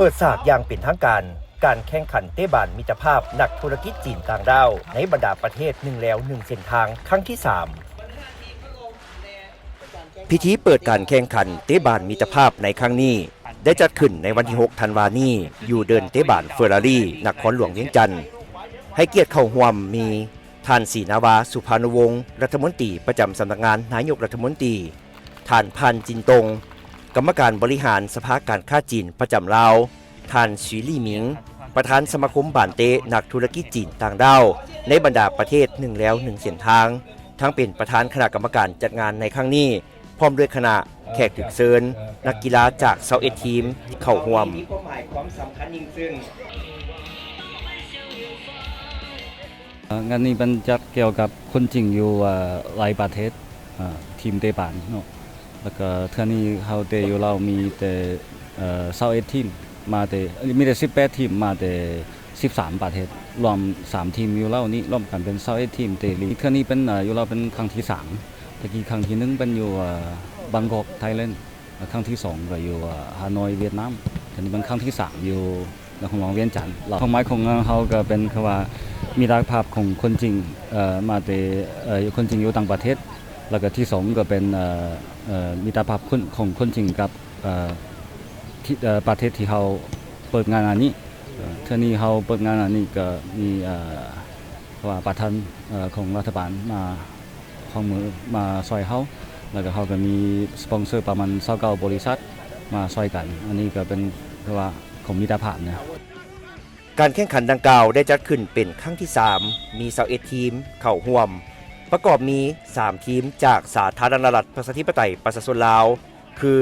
ເປີດສາກຢ່າງເປັນທາງການ ການແຂ່ງຂັນເຕະບານມິດຕະພາບນັກທຸລະກິດຈີນຕ່າງດ້າວໃນບັນດາປະເທດໜຶ່ງແລວໜຶ່ງເສັ້ນທາງ ຄັ້ງທີສາມ. ພິທີເປີດການແຂ່ງຂັນເຕະບານມິດຕະພາບໃນຄັ້ງນີ້ ໄດ້ຈັດຂຶ້ນໃນວັນທີຫົກທັນວານີ້ ຢູ່ເດີ່ນເຕະບານເຟີລາຣີ ນະຄອນຫຼວງວຽງຈັນ. ໃຫ້ກຽດເຂົ້າຮ່ວມມີ ທ່ານ ສີນາວາ ສຸພານຸວົງ ລັດຖະມົນຕີປະຈຳສຳນັກງານນາຍົກລັດຖະມົນຕີ, ທ່ານ ພານ ຈິນຕົງ ກຳມະການບໍລິຫານສະພາການຄ້າຈີນປະຈຳລາວ, ທ່ານ ສີລີ່ໝິງ ປະທານສະມາຄົມບານເຕະນັກທຸລະກິດຈີນຕ່າງດ້າວໃນບັນດາປະເທດໜຶ່ງແລວໜຶ່ງເສັ້ນທາງ, ທັງເປັນປະທານຄະນະກຳມະການຈັດງານໃນຄັ້ງນີ້ ພ້ອມດ້ວຍຄະນະແຂກຖືກເຊີນ, ນັກກິລາຈາກຊາວເອັດທີມເຂົ້າຮ່ວມ. ເອີ່ ງານນີ້ເປັນຈັດກ່ຽວກັບຄົນຈີນຢູ່ ເອີ່ ຫຼາຍປະເທດ ເອີ່ ທີມເຕະບານເນາະ ແລ້ວກໍເທື່ອນີ້ເຮົາເຕະຢູ່ລາວມີແຕ່ ເອີ່ ຊາວເອັດທີມມາແຕ່ ມີແຕ່ສິບແປດທີມມາແຕ່ສິບສາມປະເທດ ລວມສາມທີມຢູ່ລາວນີ້ ລວມກັນເປັນຊາວເອັດທີມເຕະລີກ. ເທື່ອນີ້ເປັນ ເອີ່ ຢູ່ລາວເປັນຄັ້ງທີສາມ ແຕ່ກີ້ຄັ້ງທີໜຶ່ງເປັນຢູ່ ເອີ່ ບາງກອກ ໄທແລນ. ຄັ້ງທີສອງກໍຢູ່ ເອີ່ ຮ່າໂນ້ຍ ຫວຽດນາມ, ອັນນີ້ເປັນຄັ້ງທີສາມຢູ່ນະຄອນຫຼວງວຽງຈັນ. ຄວາມໝາຍຂອງເຮົາກໍເປັນ ຄືວ່າ ມິດຕະພາບຂອງຄົນຈີນ ເອີ່ ມາແຕ່ ເອີ່ ຄົນຈີນຢູ່ຕ່າງປະເທດ, ແລ້ວກໍທີສອງກໍເປັນ ເອີ່ ເອີ່ ມິດຕະພາບຄົນ ຂອງຄົນຈີນກັບ ເອີ່ ທີ່ ເອີ່ ປະເທດທີ່ເຮົາເປີດງານອັນນີ້. ເທື່ອນີ້ເຮົາເປີດງານອັນນີ້ກໍມີ ເອີ່ ເພາະວ່າປະທານ ເອີ່ ຂອງລັດຖະບານມາ ຂອງມືມາຊ່ອຍເຮົາ ແລ້ວກໍເຮົາກໍມີສະປອນເຊີປະມານຊາວເກົ້າບໍລິສັດມາຊ່ອຍກັນ. ອັນນີ້ກໍເປັນ ຄືວ່າ ຂອງມິດຕະພາບນະ. ການແຂ່ງຂັນດັ່ງກ່າວໄດ້ຈັດຂຶ້ນເປັນຄັ້ງທີສາມ ມີຊາວເອັດທີມເຂົ້າຮ່ວມ ປະກອບມີສາມທີມຈາກສາທາລະນະລັດປະຊາທິປະໄຕປະຊາຊົນລາວ ຄື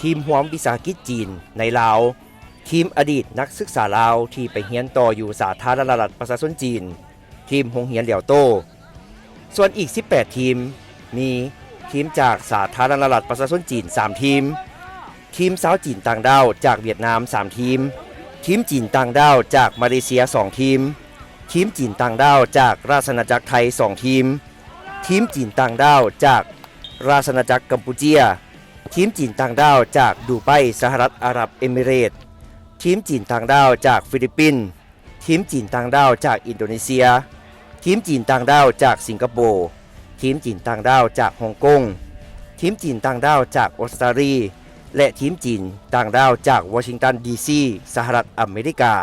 ທີມຮ່ວມວິສາຫະກິດຈີນໃນລາວ, ທີມອະດີດນັກສຶກສາລາວທີ່ໄປຮຽນຕໍ່ຢູ່ສາທາລະນະລັດປະຊາຊົນຈີນ, ທີມໂຮງຮຽນຫຼຽວໂຕ້. ສ່ວນອີກສິບແປດທີມ ມີທີມຈາກສາທາລະນະລັດປະຊາຊົນຈີນສາມທີມ, ທີມຊາວຈີນຕ່າງດ້າວຈາກຫວຽດນາມສາມທີມ, ທີມຈີນຕ່າງດ້າວຈາກມາເລເຊຍສອງທີມ, ທີມຈີນຕ່າງດ້າວຈາກລາຊະອານາຈັກໄທສອງທີມ, ທີມຈີນຕ່າງດ້າວຈາກລາຊະອານາຈັກກຳປູເຈຍ, ທີມຈີນຕ່າງດ້າວຈາກດູໄບ ສະຫະລັດອາຣັບເອມິເຣດ, ທີມຈີນຕ່າງດ້າວຈາກຟີລິບປິນ, ທີມຈີນຕ່າງດ້າວຈາກອິນໂດເນເຊຍ, ທີມຈີນຕ່າງດ້າວຈາກສິງກະໂປ, ທີມຈີນຕ່າງດ້າວຈາກຮົງກົງ, ທີມຈີນຕ່າງດ້າວຈາກອົດສະຕາລີ ແລະ ທີມຈີນຕ່າງດ້າວຈາກວໍຊິງຕັນ ດີຊີ ສະຫະລັດອາເມລິກາ.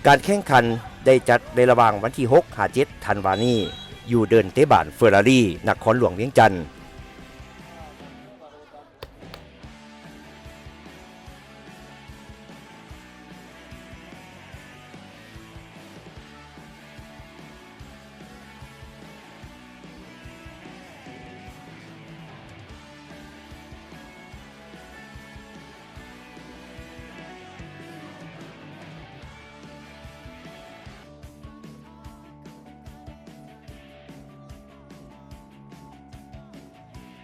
ການແຂ່ງຂັນໄດ້ຈັດໃນລະຫວ່າງວັນທີຫົກຫາເຈັດທັນວານີ້ ຢູ່ເດີ່ນເຕະບານເຟີລາຣີ ນະຄອນຫຼວງວຽງຈັນ.